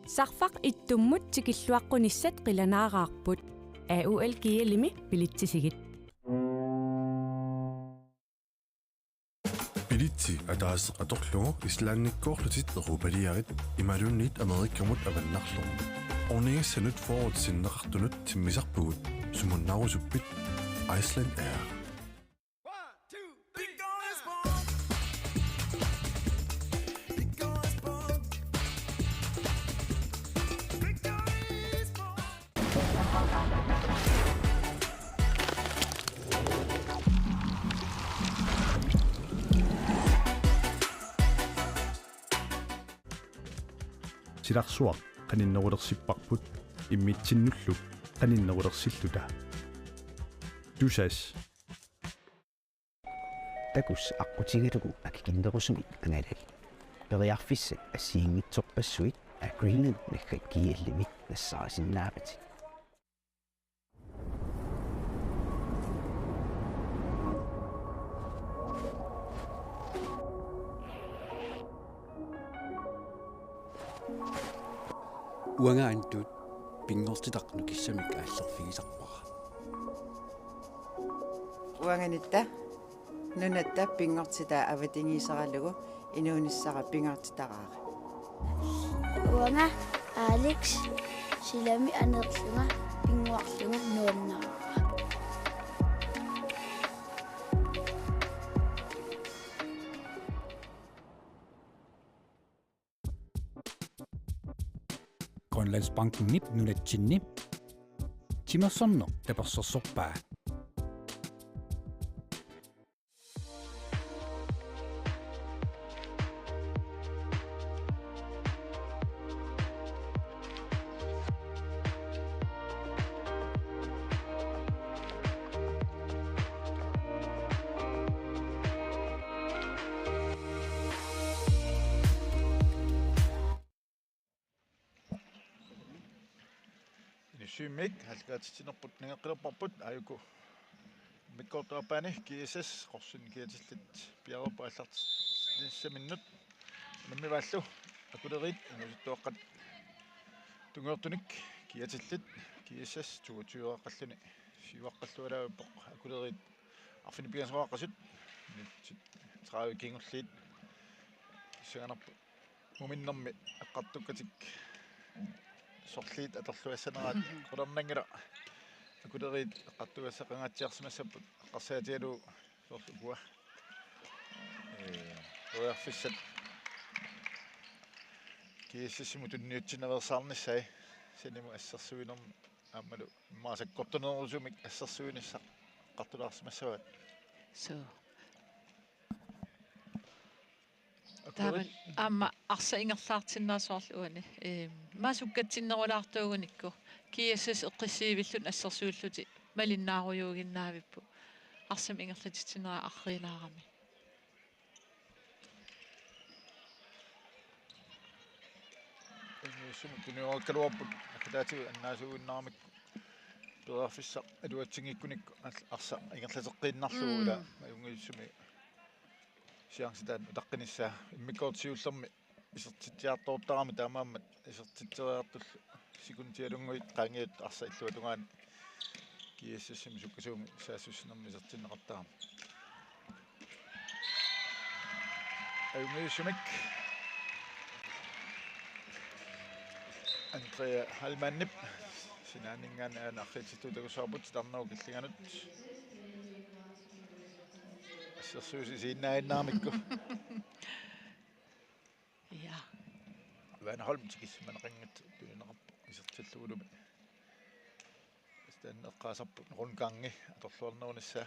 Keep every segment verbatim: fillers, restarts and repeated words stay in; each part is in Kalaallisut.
Sarfaq ittummut tikilluaqqunissat qilanaaraarput. A O L G L-imi bilitsisigit. Bilitsi ataaseq atorlugu Islandikkoorlutit Europaliarit imaluunniit Amerikamut avannarlugu. Ornigassanut fyrret sinneqartunut timmisarpugut, sumunnaarusuppit? Iceland Air. Silarsuaq qaninnerulersipparput immitsinnullu qaninnerulersilluta. Tusass. Takuss aqqutigalugu akikinnerusumik angalali. Periarfissat assigiinngitsorpassuit Agreement naggat G L-imi nassaarisinnaavat. Uanga Antut pinngortitaq nukissamik aallerfigisarpara. Uanga Nitta nunatta pinngortitaa avatangiiseralugu inuunissara pingaartitaraara. Uanga Alex silami aneerlunga pinnguarlunga nuannaara. Grønlandsbankenip nunatsinni timersorneq tapersersorpaa. Inussivimmiit aallakaatitsinerput nangeqqilerparput, aajuku immikkoortup aappaani G S S qorsunnik kiatillit piareerput aallartinissaminnut. Unammivaallu Akuleriit inuusuttuaqqat tungujortunik kiatillit, G S S toogtyveqqalluni siuaqqallualaavippoq. Akuleriit arfineq-pingasoqaqqasut, minutsit tredive kingulliit pissanganarput. Muminnermi eqqartukkatik sorliit atorluassaneraat qularnanngilaq. Akuleriit eqqartugassaqangaatsiarsimassapput, eqqarsaatigalugu soorlu ukua, ee, periarfissat G S S-imut tunniussinereersaarnissai sanimut assersuinermi aammalu immaqa sakkortunerusumik assersuinissaq eqqartulaarsimassavaat. Suu. Taava aamma arsaq ingerlaartinnaassavarput uani. Ehm, maani sukkatsinnerulaartuugunikku G S S eqqissivillutik assersuullutik malinnaarujuuginnaavipput. Arsamik ingerlatitsinerat arriilaarami. Ajunngitsumik tunioraakkaluarput, aqitaatigut annaasuuginnarmik periarfissaq aluatsinngikkunikku al-, arsaq ingerlateqqiinnarlugu. Mm. Ila ajunngitsumik chance taanna utaqqinissaa. Immikkoortoq siullermik isertitsiartoortarami, taamaammat isertitseriartullu sekundialunnguit qaangiuttut arsaq illuatungaani G S S-imi sukkasuumik saassussinermik isertinneqartarami. Ajunngitsumik Andrea Heilmannip sinaaninngaanniit aana arriitsitut takussavarput, titarnerup killinganut. Assersuisut isiginnaaginnarmikku. Ja. Werner Holm tikissimaneqanngitsoq tunineqarpoq isertillugulumi. Taanna eqqaasarput rundgangi atorluarnerunissaa.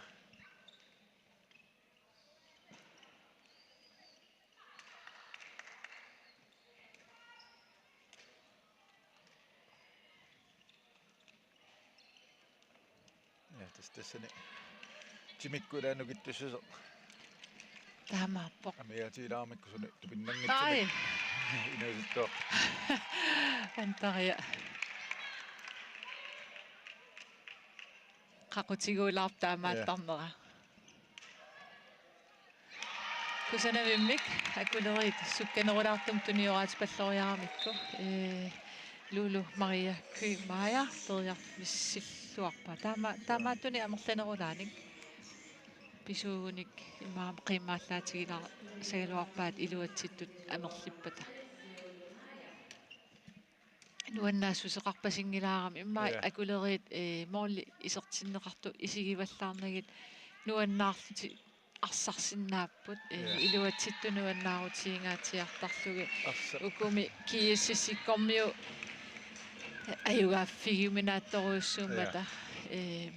Ja, tassa tassani timikkut ilaanni nukittussasoq. Taamaappoq. Amigaatigilaarmikku suli tupinnanngitsumik. Ai. Inuusuttuaq. Antaria. Qaqutiguulaarpoq taamaattarnera. Ja. Kusanavimmik Akuleriit sukkanerulaartumik tunioraatipalloriaramikku. Ee, Lulu Maria Kymaja periarfissilluarpaa. Taama, taamaattunik amerlanerulaanik pisuugunik immaqa qiimmaallaatigilaarsagaluarpaat iluatsittut amerlippata. Nuannaassuseqarpasinngilaarami immaqa Ja. Akuleriit, eh, måli isertinneqartut isigivallaarnagit nuannaarlutik arsarsinnaapput, eh, Ja. iluatsittut nuannaarutiginngaatsiartarlugit. Arsa. Ukumi G S S-ikkormiut ajugaaffigiuminaatsorujussuummata, Ja. eh,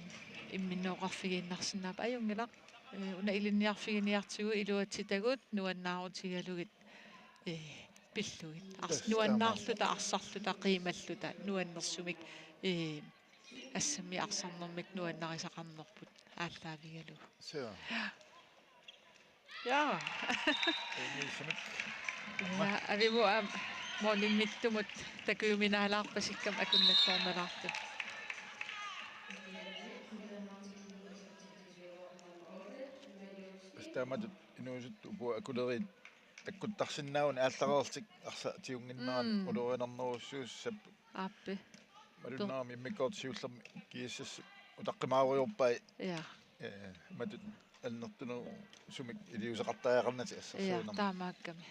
imminnooqarfigiinnarsinnaapput ajunngilaq. Eh, una ilinniarfiginiartigu iluatsitagut nuannaarutigalugit, eh, pillugit. Ars-, Tassa nuannaarluta, arsarluta, qiimalluta, nuannersumik, eh, assammik arsarnermik nuannarisaqarnerput aallaavigalugu. Suu. Ja. Emiisimik. Ja, avimut aamma målimmittumut takujuminaalaarpasikkami akunnattoornalaartut. Tassa taamatut inuusuttut ukua Akuleriit takkuttarsinnaagunik aallareerlutik arsaq tigunnginnerat Mm. ulorianarnerujussuussapput. Aappi. Malunnarami immikkoortut siullermik G S S utaqqimaarujoorpai. Ja. Eh, matut annertunerusumik iliuuseqartariaqarnatik Ja, assersuunermik. Taamaakkami. Mm.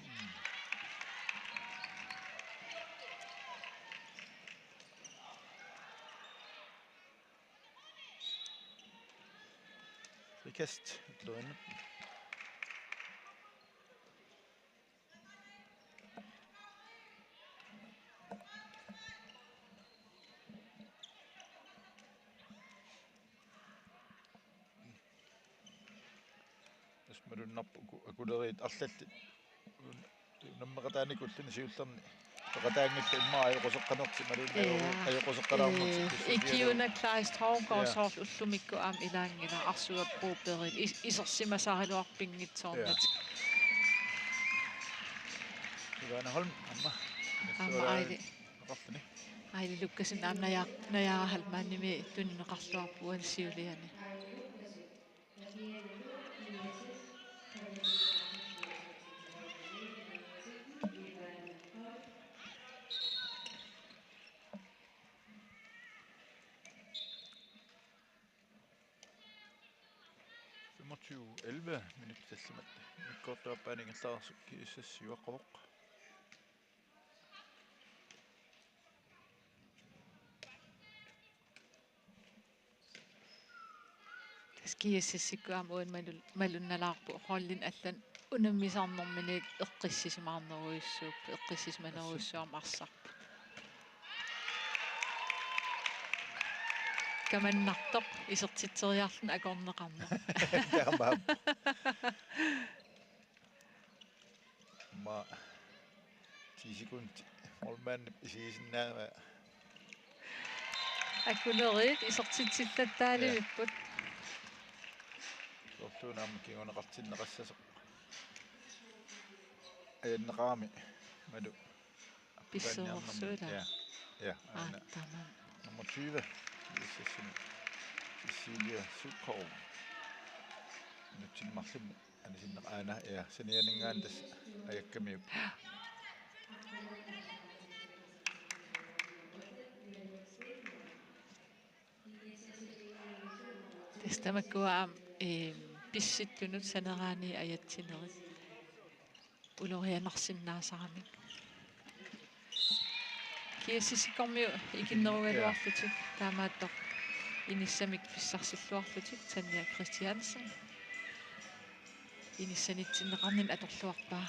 Frikast, utloriinnaq. Tassa malunnarpoq uku Akuleriit arlallit unammeqataanikuulluni siullerni. Peqataanngillat immaqa ajoquseqqanertik malunnarpoq. Ja. Ajoquseqqalaarnertik. Eh, Ikiuna Kleist Havgård Ja. soorlu ullumikkut aamma ilaanngilaq Arsuap Brobergip is-, isersimasaraluarpinngitsoornatik. Ja. Ivana Holm, aamma. Aamma Aili. Oqarluni. Aili Lukassen aamma Naja-, Najaara Heilmannimit tunineqarluarpoq uani siuliani. Femogtyve elleve minutsit tallimat immikkoortup aappaani ingerlareersut G S S siuaqqavoq. Tassa G S S-ikkut aamma uani malun-, malunnalaarpoq holdit allat unammisarnerminiit eqqissisimaarnerujussuupput, eqqissisimanerujussuarmik arsarput. Kamannartoq isertitseriarluni akorneqarneq. Taamaappoq. Aamma ti sekundit målmandip isigisinnaavaa. Akuleriit isertitsillattaalivipput. Ja. Soorluuna aamma kinguneqartinneqassasoq. Ajanneqarami malu. Pissuersuula. Ja. Ja, Aa, aana. Taamaam. Nummer tyve. G S S-imi. Cecilia Sukov. Nutsin marlunni. Anisinneq aana, ja, sanianinngaanniit tassa ajakkamiuk. Tassa tamakkua aamma, eem, pissuttunut saneraaniit ajatsinerit ulorianarsinnaasaramik. G S S-ikkormiut ikinnerugaluarlutik, ja, taamaattoq inissamik pissarsilluarlutik, Tanja Christiansen. Inissanitsinneqarnini atorluarpaa.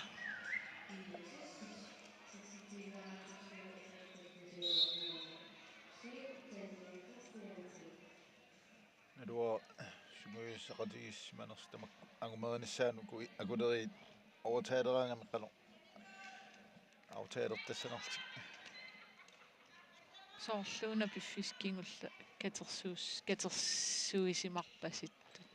Naluara sungiusaqatigiissimanersoq tamakku angumerinissaanut uku Akuleriit overtaleraangamik qanoq aftalertassanerlutik. Soorluuna piffissami kingullermi katersuus-, katersuisimarpasittut.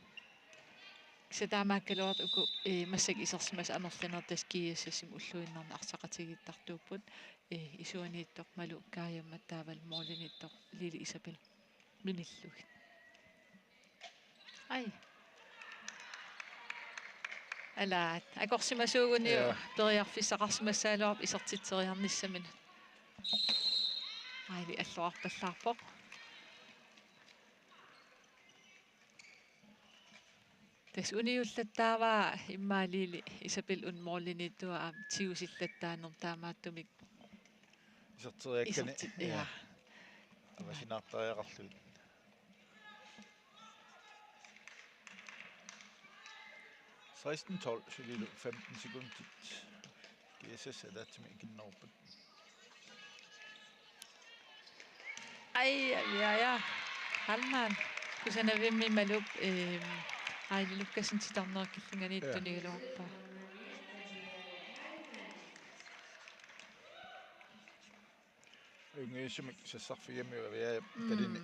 Kisianni taamaakkaluartoq uku, ee, massakkut isersimasut amerlanerit tassa G S S-imi ulluinnarni arsaqatigiittartuupput, ee, isuaniittoq Malu Kaajammat taavalu målimiittoq Lili Isabel Minillugit. Ai. Alaat, akorsimasuuguniuk, ja, periarfissaqarsimassagaluarpoq isertitseriarnissaminut. Aili alluarpallaarpoq. Tassa uniullattaavaa immaqa Lili Isabel unmoolinitua aamma tigusillattaanermut taamaattumik. Iserteriakkani. Iserti-, ja. Ja. Avasinaartariaqarlugit. Seksten tolv, sulilu femten sekundit. G S S ataatsimik ikinneruppat. Ai, ai, ai, ai. Halman. Kusanavimmi Malup, ehm, Aili Lukkassen titarnerup killinganiittunik. Ja. Tunigaluarpaa. Ajunngitsumik sassarfigigamiuk Aviaja. Mm. Talini.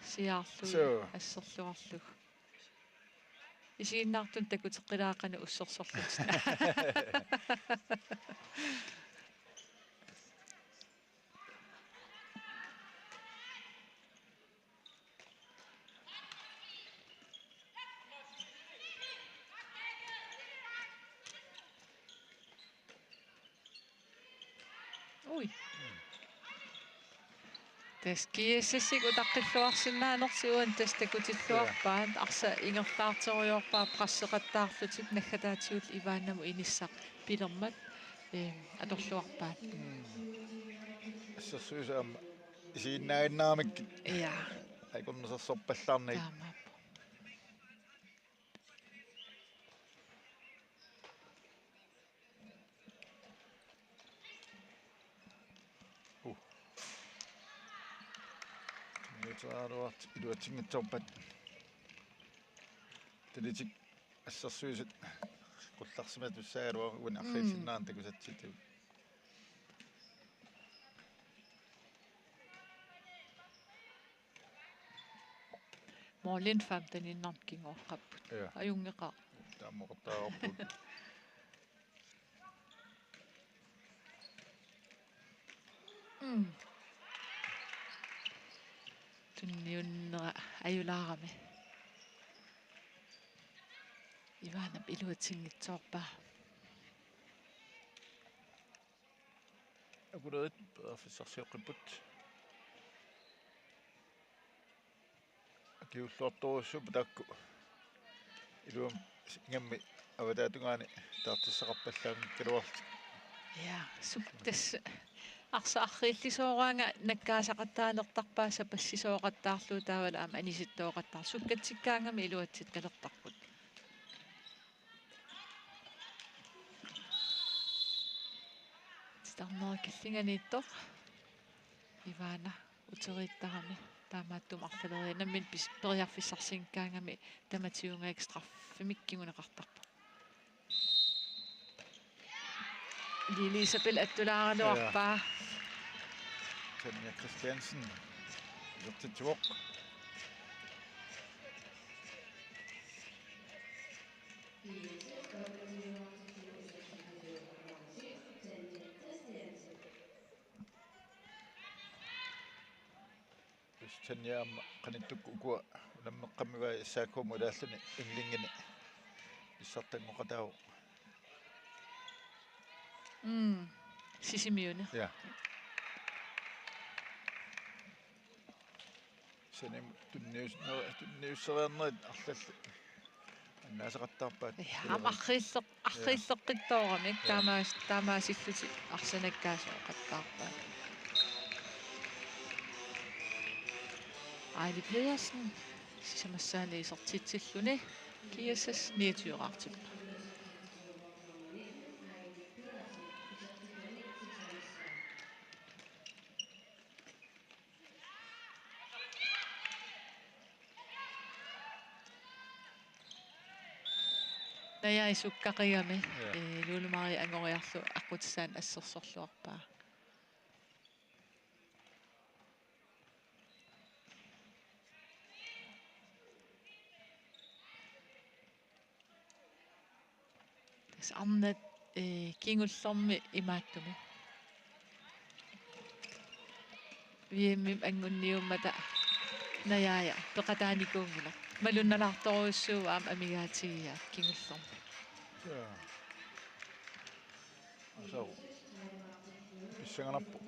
Siaarlugit. Suu. Asserluarlugu. Isiginnaartunut takuteqqilaaqaaq ussersorlutit. Ui. Tassa G S S-ip utaqqilluarsinnaanersi uani tassa takutilluarpaat. Ja. Arsaq ingerlaartorujoorpaa presseqattaarlutik naggataatigullu Ivanamut inissaq pilermat, eh, atorluarpaat. Mm. Assersuisut aamma isiginnaaginnaramikkit. Ja. Akornusersorpallaarnagit. Taamaappoq. Uh. Niuteraluart iluatsinngitsoorpat. Talitik assersuisut qullarsimatussaagaluarput uani. Mm. Arriitsinnaarneq takusassatigut. Målin femteniinnarmik kingooqqapput. Ja. Ajunngeqaaq. Taama oqartariaqarpugut. Mm. Tunniunnera ajulaarami. Ivanap iluatsinngitsoorpaa. Akulerit periarfissarsioqqipput. Akiuulluartorujussuupput taakku. Iluamik ingammik avataatungaani taartissaqarpallaanngikkaluarlutik. Ja, suk-, tassa arsaq arriillisooraangat nakkaasaqattaalertarpaa sapassisooqattaarlugu taavalu aamma anisittoqattaar-, sukkatsikkaangami iluatsittarpaat. Titarnerup killinganiittoq. Ivana uteriittarami. Taamaattumik arlaleriarluni nammineq pis-, periarfissarsinngikkaangami tamatigut straffemik kinguneqartarpoq. Lili Isabel attulaaraluarpaa. Ja. Tanja Christiansen. Isertitsivoq. Tassa Tanja aamma qanittukkut ukua unammeqqammivaat S A K-mut ilaalluni yndlingini pissartanngoqataavoq. Mm. Sisimiuni. Ja. Sanimut tunnius-, no, tunniusseriarnerit arlallit annaasaqattaarpaat. Ja, aamma arriilleq-, ja, arriilleqqittoorami, ja, taamaas-, taamaasillutik arsaq nakkaasooqattaarpaat. Aili Pedersen sisamassaani isertitsilluni G S S niogtyve-raartippoq. Naja isukkaqigami, ja, eh, Lulu Marie angoriarlu aqqutissaanik assersorluarpaa. Tassa arnat, eh, kingullermi imaattumik. V M-imi anguniummata Najaaja peqataanikuunngilaq. Malunnalaartorujussuuvoq aamma amigaatigigaat kingullermi. Ja. Asau. Pissanganarpoq.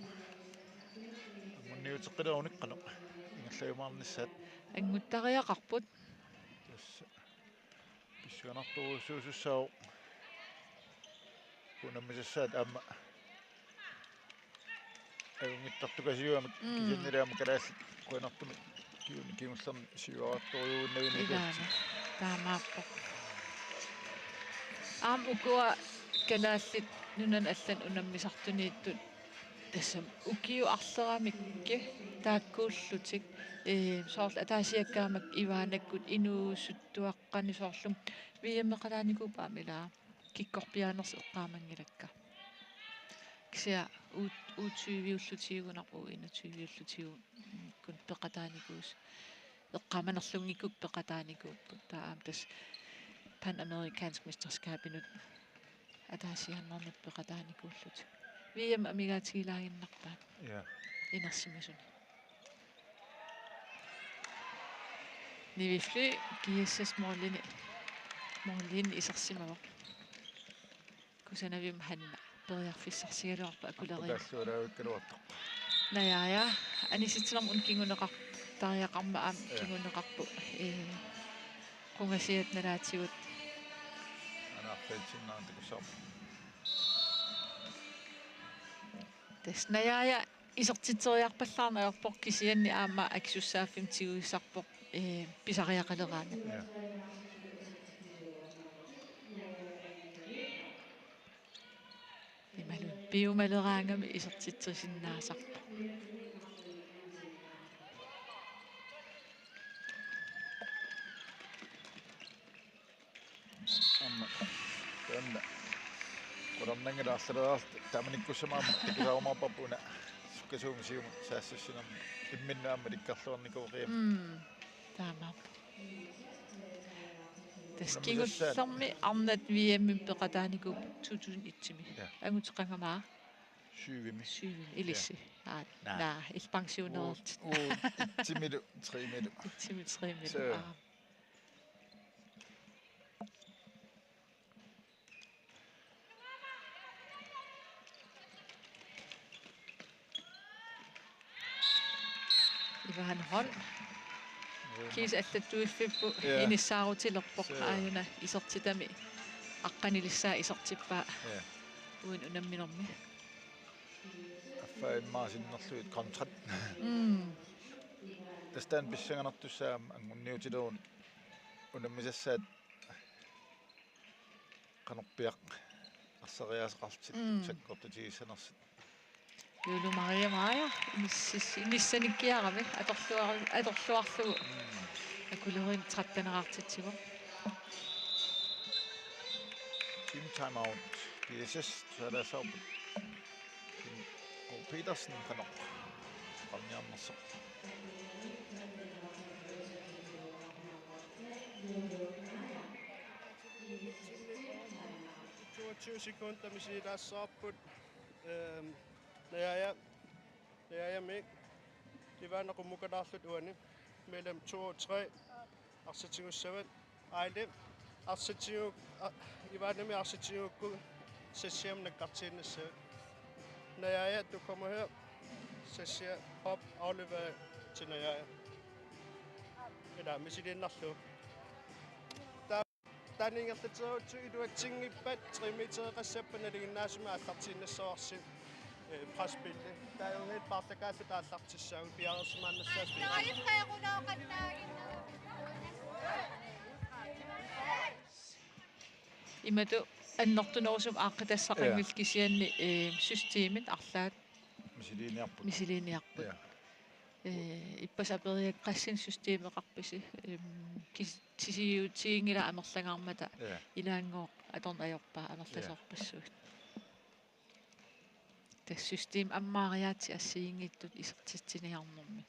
Uteqqilerunik qanoq ingerlajumaarnissaat. Anguttariaqarput. Tassa pissanganartorujussuusussaavoq. Unammisassaat aamma ajunngitsorujussuugamik. Mm. Kisiannili aamma kalaallit qujanartumik kiun-, kingullerni siuartorujuinnavinik. Ilaana. Taamaappoq. Aamma ukua kalaallit nunanut allanut unammisartuniittut tassami ukiut arleramikkit taakkuullutik, ee, soorlu ataasiakkaat aamma Ivaanakkut inuusuttuaqqani soorlu V M-eqataanikuupput aamma ilaa kikkorpiaanersoq eqqaamanngilakka. Kisianni U-, U tyve-ullutigu una U enogtyve-ullutigu, mm, kun peqataanikuus-, eqqaamanerlunngikkukku peqataanikuupput. Taava aamma tassa Panamerikansk Mesterskabinut ataasiaannarnut peqataanikuullutik. V M amigaatigilaaginnarpaat. Ja. Inersimasuni. Nivi Fly G S S-ip målini, målini isersimavoq. Kusanavimmi Hanna periarfissarsigaluarpoq akuleriin. Aqqutaalluarikkaluartoq. Najaaja, anisitsinermut una kinguneqartariaqarmat aamma. Ja. Kinguneqarpoq. Ee, qungasiat nalaatigut. Anaarfiatsinnaantakussaaq. Tassa Najaaja isertitseriarpallaarneq ajorpoq kisianni aamma akisussaaffimmi tiguisarpoq, ee, pisariaqaleraangat. Ja. Imaluunniit piumaleraangami isertitsisinnaasarpoq. Aamma taanna qularnanngilaq arlaleriarluta taamanikkussamik aamma takusaarumaarparput una sukkasuumik siumut saassassinermi imminnut aamma ilikkarluarnikuuvoq. Mm. Taamaappoq. Tassa kingullermi arnat V M-imi peqataanikuupput to tusind et-imi. Ja. Angutit qangamaa? Syvimi. Syvimi, ilissi. Ja. Aa, naa. Naa, illit pensioneerlutit. U-, u-, et-imilu, tre-milu. Et-imilu, tre-milu. Så. Aa. Ivan Holm. Kiisa allattuiffipput. Ja. Inissaarutilerpoq. Så. Aajuna isertitami. Aqqanilissaa isertippaa. Ja. Uin unamminermi. Affaa immaqa sinnerlugit kontrat. Mm. Tassa taanna pissanganartussaammat anguniutileruni unammisassaat qanorpiaq arsariaaseqarlutit. Mm. Sakkortutigissanersut. Juulu Maria Maja inissis-, inissanikkiarami atorluar-, atorluarlugu. Mm. Akuleriinni tretten-eqartitsivoq. Team timeout. G S S tusaalaassaapput. Kim K. Petersen qanoq qarniarnersoq. Toogtyve sekunder misililaassavarput. Øhm, Najaaja, Najaajamik Ivaana qummukalaarluta uani. Mellem to og tre. Arsaq tigussavat. Aili. Arsaq tigu-, a-, Ivaanamik arsaq tigugukku Sassia nakkartiinnassavat. Najaaja, du kommer her. Sassia, hop, aflever til Najaaja. Ilaa, misiliinnarlugu. Taava taanna ingerlaterutsigu iluatsinngippat, tre metereqassappat nalinginnaasumik aallartiinnassavarsi, eh, presspilli. Taava unngit paarlakaalluta aallartissaagut, piareersimaannassaasi. Imatut annertunerusumik aaqqitassaqanngilaq. Ja. Kisianni, eh, systemit arlaat misiliiniarput. Misiliiniarput. Ja. Eh, ippassaq aperigakkit qassinik systemeqarpisi, em, kis-, tisiutiginngilaa amerlangaarmata. Ja. Ilaanngooq atorneq ajorpaa amerlasoorpassuit. Ja. Tassa system ammaariaatsit assigiinngitsut isertitsiniarnermi.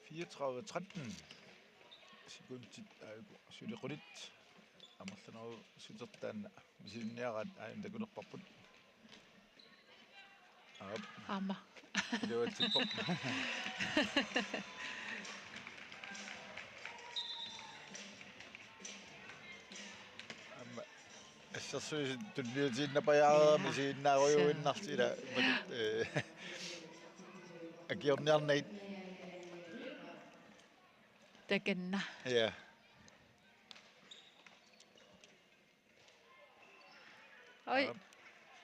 Fireogtredive tretten. Sekundit aajuku suli qulit. Amerlanerusutertaanna misilinniaraat aajuna takulerparput. Aap. Aamma. Iluatsippoq. Assersuisut tulliutiinnarpajaarami. Ja. Isiginnaarujuinnarsi ila. Ee, akiorniarnagit. Takanna. Ja. Oj. Aap.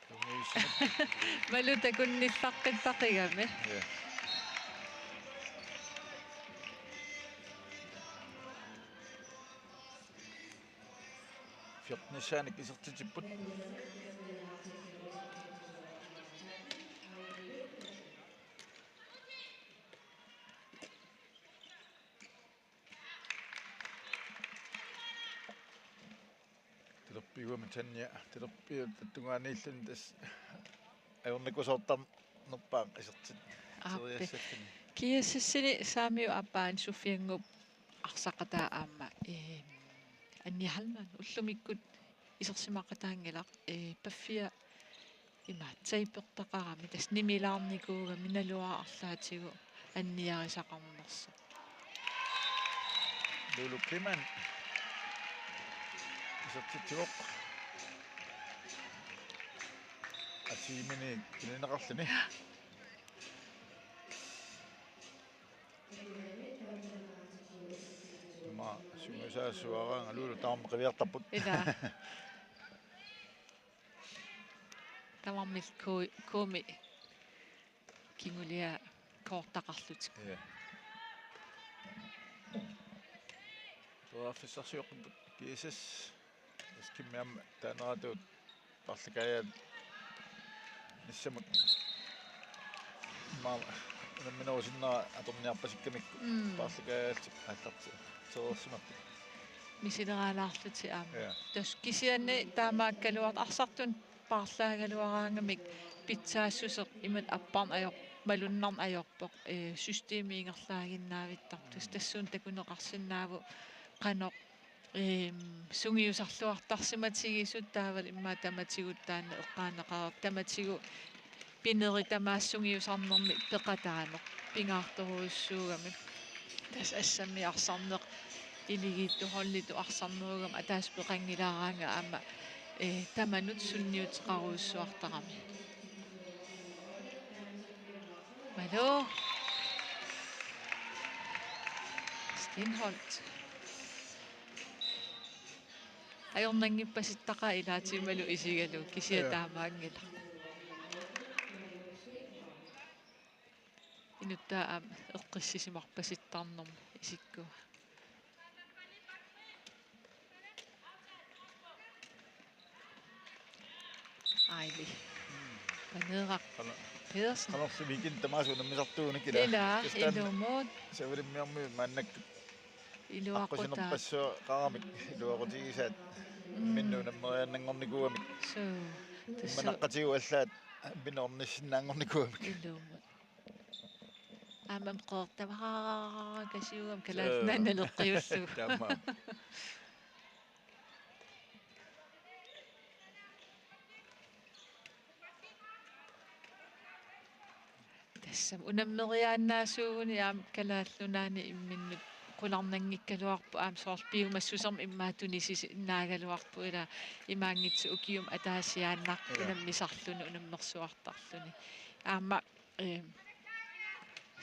Tungiussineq. Malu takunnillaqqittarigami. Ja. Fjortenissaanik isertitsipput. Talerpiuami Tanja, talerpiata tungaaniilluni tassa ajornakusoortarnerpaaq isertitseriassalluni. G S S-ini Saamiup aappaani Sofiannguup arsaqataa aamma, ee, Anja Hallmann ullumikkut isersimaqataanngilaq, ee, Paffia ima tapertaqarami, tassa nimilaarnikuugami naluara arlaatigut anniarisaqarnersoq. Lulu Kleemann isertitsivoq. Atiimini kilineqarluni. Ima sungiusaasuaraanga Lulu tamarmik qiviartarput. Ila. Tamarmik ku-, kuumi kingulia koortaqarlutik. Ja. Periarfissarsioqqipput G S S. Tassa kimmiam taaneratut paarlakaajaat nissamut. Maama unamminerup sinnera atorniarpasikkamikku. Mm. Paarlakaajaallutik aallarti-, tereersimapput. Misileraalaarlutik aamma. Ja. Tassa kisianni taamaakkaluartoq arsartunik paarlaagaluaraangamik pitsaassuseq imatut apparneq ajor-, malunnarneq ajorpoq, ee, systemi ingerlaaginnaavittartoq. Mm. Tassuuna takuneqarsinnaavoq qanoq, eem, sungiusarluartarsimatigisut taavalu immaqa tamatigut taanna eqqaaneqareersoq tamatigut pinerit tamaasa sungiusarnermi peqataaneq pingaartorujussuugami. Tassa assammik arsarneq iligiittoq holditut arsarneruugami ataaseq peqanngilaaraangat aamma, ee, tamanut sunniuteqarujussuartarami. Malu. Steenholdt. Ajornanngippasittaqaaq ilaatigut Malu isigalugu kisianni. Ja. Taamaanngilaq. Inuttaa aamma eqqissisimarpasittarnermi isikkua. Aili. Paneeraq. Qano-, Pedersen. Qanorli weekend tamaasa unammisartuunik ila. Ila, tassa taanna ilumut. Savalimmiarmiut maannakkut iluaqutaat. Aqqusinerpassuaqaramik iluaqutigisaat. Mm. Imminnut unammeriaannanngornikuugamik. Suu. Tassa. Immanaqatigut allaat imminnut ornissinnaanngornikuugamik. Ilumut. Aamma qeertavaraakasiugam Kalaallit Nunaanni naleqqiullugu. Taamaammat. Tassami unammeriaannaasuuguni aamma Kalaallit Nunaanni imminnut qularnanngikkaluarpoq aamma soorlu piumassusermik immaqa tunisisinnaagaluarpoq ila imaanngitsoq ukiumut ataasiaannarpoq. Ja. Unammisarluni unammersuartarluni. Aamma Ee,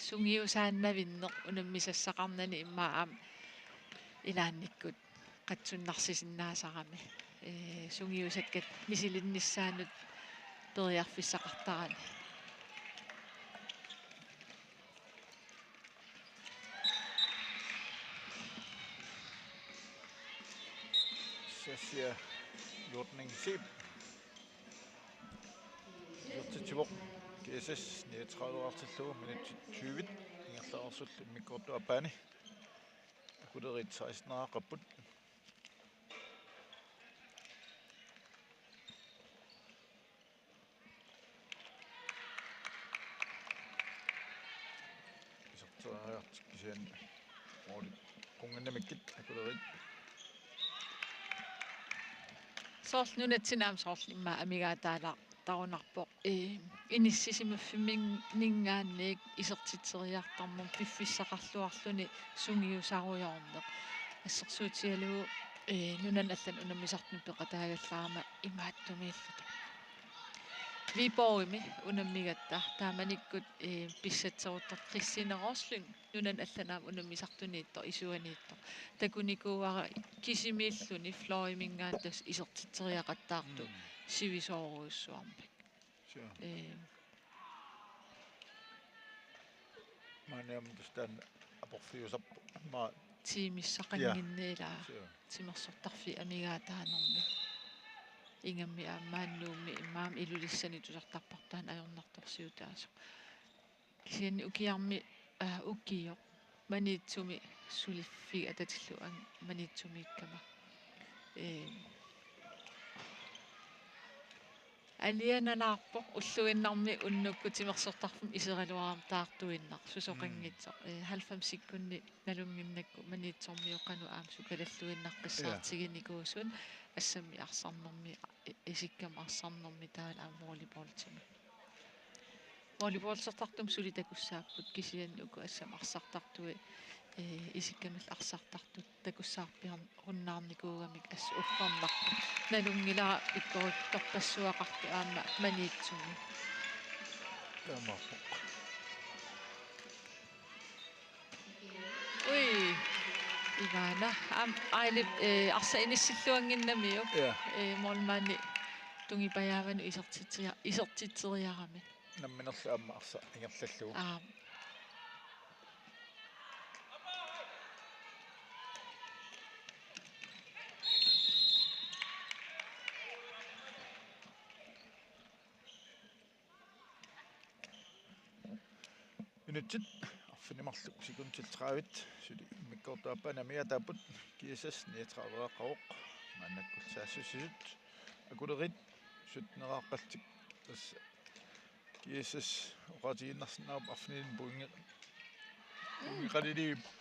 sungiusaannavinneq unammisassaqarnani immaqa aamma ilaannikkut qatsunnarsisinnaasarami. Ee, sungiusakkat misilinnissaannut periarfissaqartarani. Sassia Lortning Sip. Isertitsivoq G S S niogtredive-qartillugu minutsit tyve ingerlareersullu immikkoortup aappaani. Akuleriit seksten-eraaqqapput. Iserteriarlutik kisianni målit qunnginnamikkit Akuleriit. Soorlu nunatsinni aamma soorlu immaqa amigaataalaartarunarpoq. Ee, inissisimaffimmininngaanniit isertitseriartarnermut piffissaqarluarluni sungiusarujoorneq. Assersuutigalugu Ee, nunanut allanut unammisartunut peqataagallarama imaattumiilluta. Viborgimi unammigatta taamanikkut, ee, pissatseruttortoq Christine Rosling nunanut allanut aamma unammisartuniittoq, isuaniittoq. Takunikuuara kisimiilluni fløjiminngaanniit tassa isertitseriaqattaartoq Mm. sivisoorujussuarmik. Sure. Ee. Maani aamma tassa taanna aporfiusarpoq. Maa- Tiimissaqannginneq ilaa. Sure. Timersortarfiit amigaataanermi. Ingammik aamma Nuummi immaqa aamma Ilulissani tusartarparput taanna ajornartorsiutaasoq. Kisianni ukiarmi, aa, ukioq Maniitsumi suliffiga atatillugu an-, Maniitsumiikkama. Ee, alianalaarpoq ulluinnarni unnukkut timersortarfimmi iseraluarama taartuinnaq susoqanngitsoq. Mm. Ee, halvfemsikkunni nalunnginnakku Maniitsormiut qanoq aamma sukalalluinnaqqissaartiginikuusugut, assammik arsarnermi, i-, isikkamik arsarnermi taavalu aamma volleyballtimi. Volleyballsertartumik suli takussaapput, kisianni uku assammik arsartartui, ee, isikkamillu arsartartut takussaarpiarunnaarnikuugamik assut uggornarpoq. Nalunngilara pikkorissorpassuaqartoq aamma Maniitsumi. Taamaappoq. Ui. Ivana. Aamma Ailip, ee, arsaq inissilluannginnamiuk. Ja. Ee, målmandi tungipajaavanut isertitsia-, isertitseriarami. Namminerlu aamma arsaq ingerlallugu. Aap. Minutsit arfineq-marluk sekundit tredive suli immikkoortup aappaani amigaataapput, G S S niogtredive-eqaavoq, maannakkullu saassussisut, Akuleriit sytteneraarpallutik, tassa G S S oqaatigiinnarsinnaavarput arfinilinni pointi, pointi qaniliivippoq.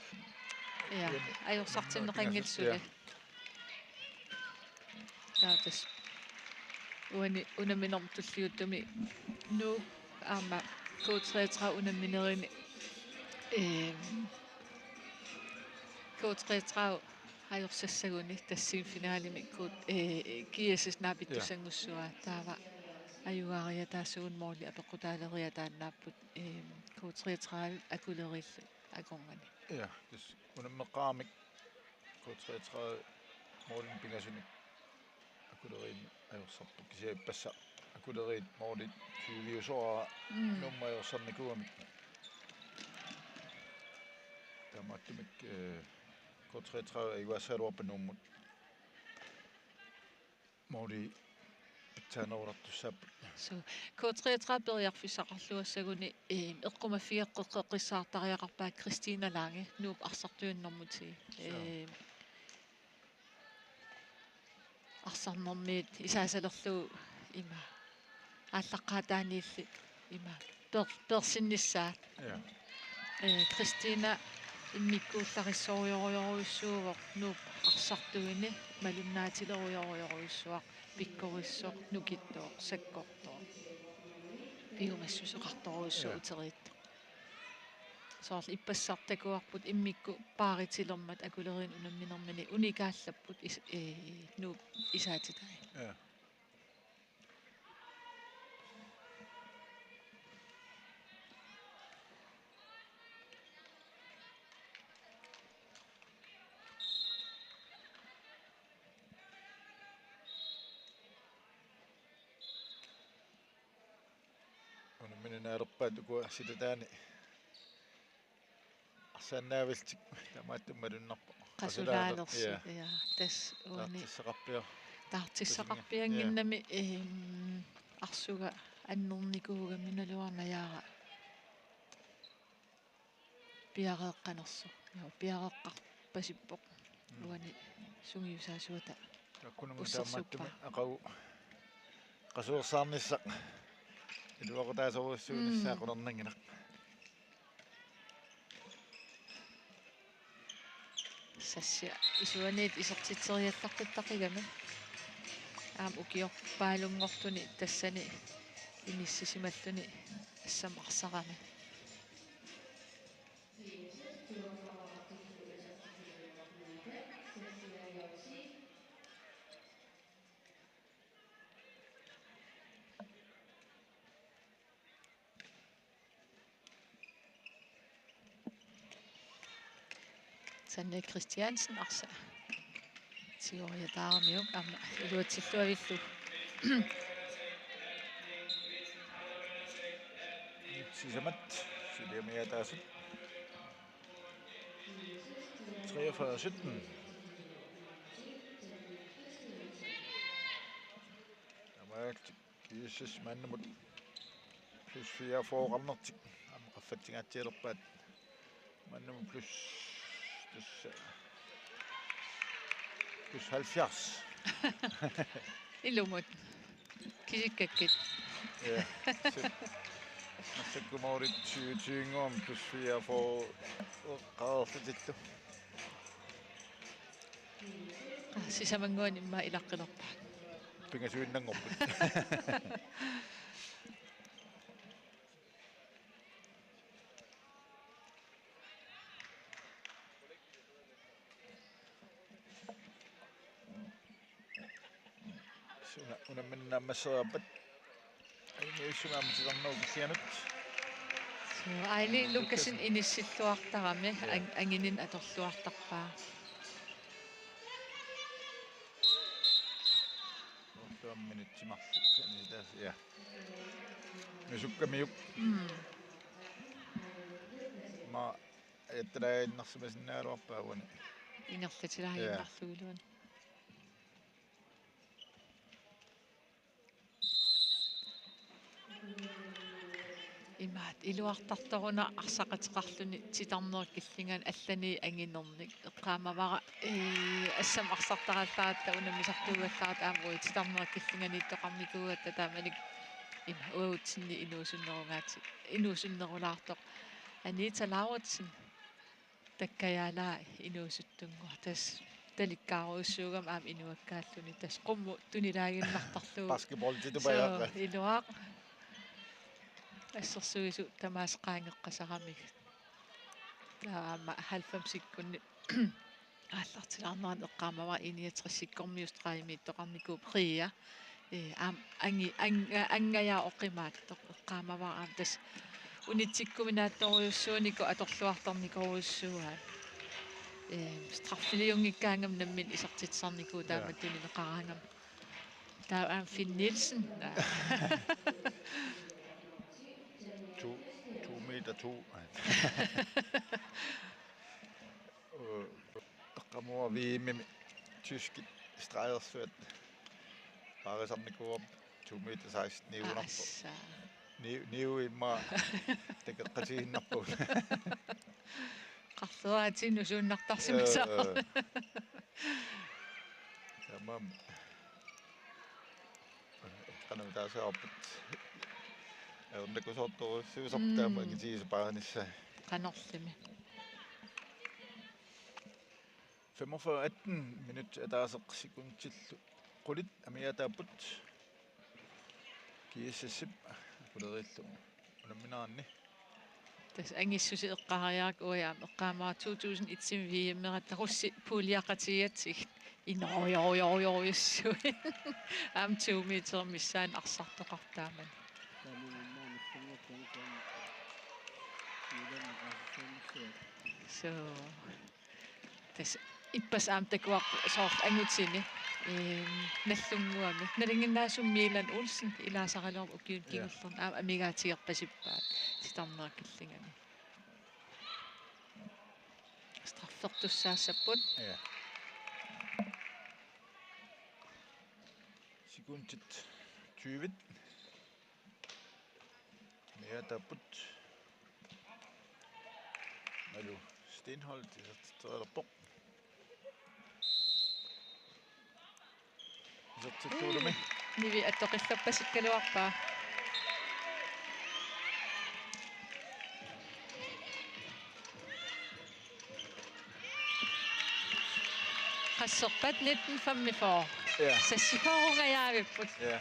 Ja, uani ajorsartinneqanngilaq suli. Ja. Taava tassa uani unamminermi tulliuttumi Nuuk aamma K treogtredive unamminerini, ehm, K treogtredive ajorsassaguni tassa semifinalemi K-, eh, G S S naapittussanngussuaa. Ja. Taava ajugaariataassuugut måli apeqqutaaleriataannaapput, ehm, K treogtredive Akuleriillu akornanni. Ja, tassa unammeqqaaramik K treogtredive målinik pingasunik Akuleriinni ajorsarpoq, kisianni ippassaq Akuleriit målit tyviusoraara. Mm. Nuummut ajorsarnikuugamik. Taamaattumik, eh, K treogtredive ajugaasaraluarpaa Nuummut. Måli pitsaanerulertussaapput. So, K treogtredive periarfissaqarluassaguni, eh, eqqumaffigeqqeqqissaartariaqarpaa Christina Lange, Nuup arsartuinnarmuti. Sure. Eh, arsarnermiit isaasalerlugu ima aallaqqaataaniilli ima per-, peersinnissaa. Ja. Eh, Christina immikkuullarissorujorujorujussuuvoq Nuup arsartuini, malunnaatilerujorujorujussuaq, pikkorissoq, nukittooq, sakkortooq. Piumassuseqartorujussuuvoq. Ja. Uteriittoq. Soorlu ippassaq takuarput immikkut paaritilermat Akuleriinni unamminermini unikaallapput is-, eh, Nuup isaatitai. Ja. Unammineq naalerpaat ukua silataani arsaannaavillutik, taamaattumik malunnarpoq. Qasulaalersi. Qasulaaler-, ja. Ja, tassa uani. Taartissaqarpia-. Taartissaqarpiannginnami, ja, ehm, arsuga annernikuugami naluara najaara piareeqqanersoq. Ja, piareeqqarpasippoq. Mm. Uani sungiusaasuata. Takkununnga bussersuppaa. Taamaattumik aqagu qasuersaarnissaq iluaqutaasorujussuunissaa. Mm. Qularnanngilaq. Sassia isuaniit isertitseriallartuttaqigami. Aamma ukiorpaalunngortuni tassani inissisimalluni assammik arsarami. Tanne Christiansen arsaq tigoriataaramiuk aamma iluatsilluavillu. Sisamat suliamiataasut. Treogfyrre sytten. Taamaalillutik G S S maannamut plus fireogfyrre-qarnertik aamma qaffatsigaatsialerpaat. Maannamut plus tassa plus halvfjerds. Ilumut. Kisikkakkit. Ja. Massakkut målit tyve tyve-nngorami plus fireogfyrre-qarlutillu. Sisamannguani immaqa ilaqqilerpaat. Pingasuinnanngorput. Una-, unammineq naammassereerpat. Ajunngivissumaammat titarnerup killinganut. Suu, Aili Lukassen inissilluartarami. Ja. Ang-, angineq atorluartarpaa. Ortuam minutsi marluk sanitaas, ja. Nusukkamiuk. Mm. Ma ajattalaannarsimasinnaagaluarpaa uani. Ingerlatilaaginnarlugu iluani. Ja. Imaat, iluartartoruna arsaqateqarluni titarnerup killingani allani anginernik. Eqqaamavara, ee, assammik arsartarallaaratta unammisartuugallaaratta aamma uagut titarnerup killinganiittoqarnikuugatta taamanikkut ima uagutsinni inuusunnerugaat-, inuusunnerulaartoq. Anita Lauritsen. Takkajaalaa inuusuttunnguaq. Tassa talikkaarujussuugami aamma inuakkaalluni. Tassa qummut tunilaaginnartarlugu. Basketballitut. Suu, pajaaqqat. Iluaq. Assersuisut tamaasa qaangeqqasaramik. Taava aamma halvfemsikkunni aallartilaarnerani eqqaamavara enogtresikkormiut streg-imiittoqarnikuupput Ria. Ee, aamma angi-, anga-, angajaat oqimaattoq eqqaamavara aamma tassa unitsikkuminaattorujussuunikuuvoq atorluartarnikorujussuuaat. Ee, straffeliunngikkaangami nammineq isertitsisarnikuuvoq. Ja. Taama tunineqaraangami. Taava aamma Finn Nielsen. To, to meter to. Øh, eqqaamavara V M-imi tyskit stregersuat paarisarnikuuarput to meter seksten niugunarpoq. Assa. Ni-, niu immaqa takoqqatigiinnarpugut. Qarleraatinnut suunnartarsimasoq. Ee. Taamaammat. Qanoq taasarput. Ajornakusoortorujussuusarpoq. Mm. Taama angitigisaq paarisarnissaa. Qanorlimi. Femogfyrre atten minut ataaseq sekundillu qulit amigaataapput. G S S-ip quleriillu unammineranni. Tassa angissuseq eqqaariarakku uagut aamma eqqaamavara to tusind et-imi V M-eratta russit puljeqatigigatsigit. Inoorioriorioriussuit. Aamma to meter missaani arsartoqartoq taamani. Suu. Tassa ippassaq aamma takuarput soorlu angutini. Ehm, Nagdlunguami. Nalinginnaasumik Milan Olsen ilaasaraluarpoq ukiuni. Ja. Kingullerni aamma amigaatigerpasippaat titarnerup killingani. Straffertussaassapput. Ja. Sekundit tyve. Amigaataapput. Malu Steenholdt isertitseriarpoq. Isertittuulumi. Nivi attoqillappasikkaluarpaa. Qasserpat? Nitten femogfyrre. Ja. Seksogfyrre-ungajaavipput. Ja.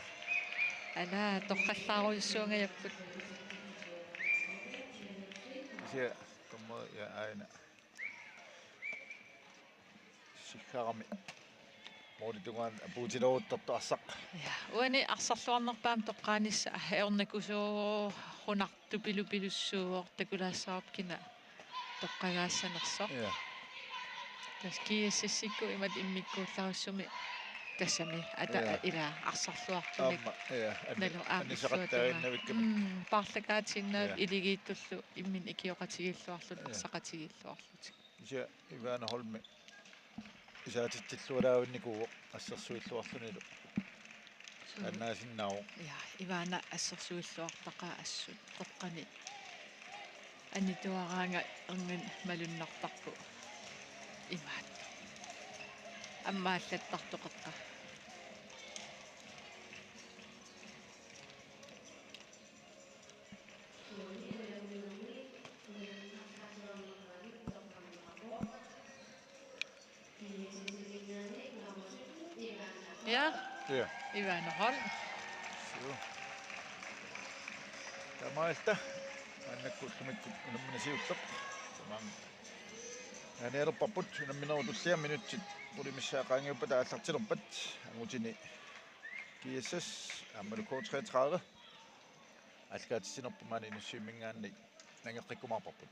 Ala, torrallaarujussuungajapput. Sia, tommo, ja, aina. Siggarami. Målip tungaanut apuutileruttortoq arsaq. Ja, uani arsarluarnerpaamik toqqaanissaq ajornakusoorunartupilupilussuuvoq, takulaassavara kina toqqagaassanersoq. Ja. Tassa G S S-ikkut imatut immikkuullarissummik tassami ata Ja. ila arsarluartumik Aamma, ja, anni-, nalu aamma annisaqattaaginnavikkami. Mm, paarlakaatiinnavik Ja. iligiittullu imminnut ikioqatigiilluarlutik, Ja. arsaqatigiilluarlutik. Kisianni Ivana Holmi isaatitsilluaraavinnikuuvoq assersuilluarlunilu. Suu. Annaasinnaavoq. Ja, Ivana assersuilluartaqaaq assut qeqqani. Anituaraanga erngani malunnartarpoq imaattoq. Ammaallattartoq qeqqa. Ja. Ja. Ivana Holm. Suu. Taamaalilluta. Maannakkut ullumikkut unamminarsiulleq. Tamaan. Aanialerparput unamminerup tullia minutsit qulit missaat qaangiuppata aallartilerpat. Angutini G S S, aammalu K treogtredive. Aallakaatitsinerput maani Inussivimminngaanniit nangeqqikkumaarparput.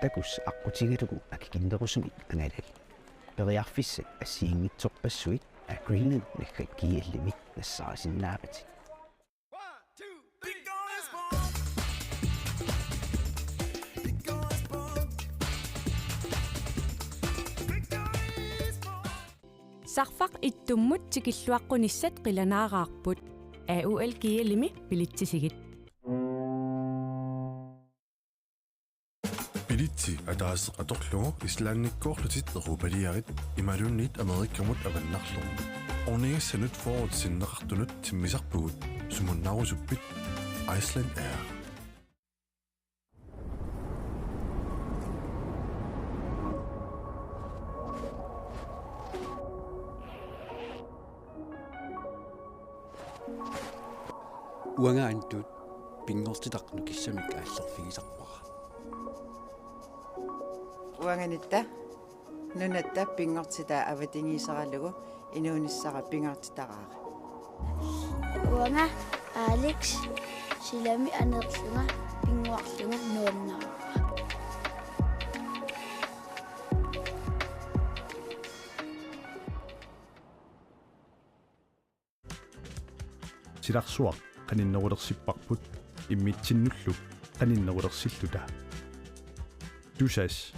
Takuss' aqqutigalugu akikinnerusumik angalal. Periarfissat assigiinngitsorpassuit Agreement naggakkiallimi nassaarisinnaavat. Sarfaq ittummut tikilluaqqunissat qilanaaraarput. A U L G L-imi bilitsisigit. Bilitsi ataaseq atorlugu Islandikkoorlutit europaliarit imaluunniit Amerikamut avannarlugu. Ornigassanut fyrret sinneqartunut timmisarpugut, sumunnaarusuppit? Iceland Air. Uanga Antut pinngortitaq nukissamik aallerfigisarpara. Uanga Nitta, nunatta pinngortitaa avatangiiseralugu inuunissara pingaartitaraara. Uanga Alex, silami aneerlunga pinnguarlunga nuannaarpara. Silarsuaq qaninnerulersipparput immitsinnullu qaninnerulersilluta. Tusass.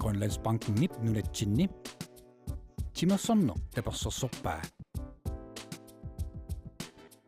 Grønlandsbankenip nunatsinni timersorneq tapersersorpaa.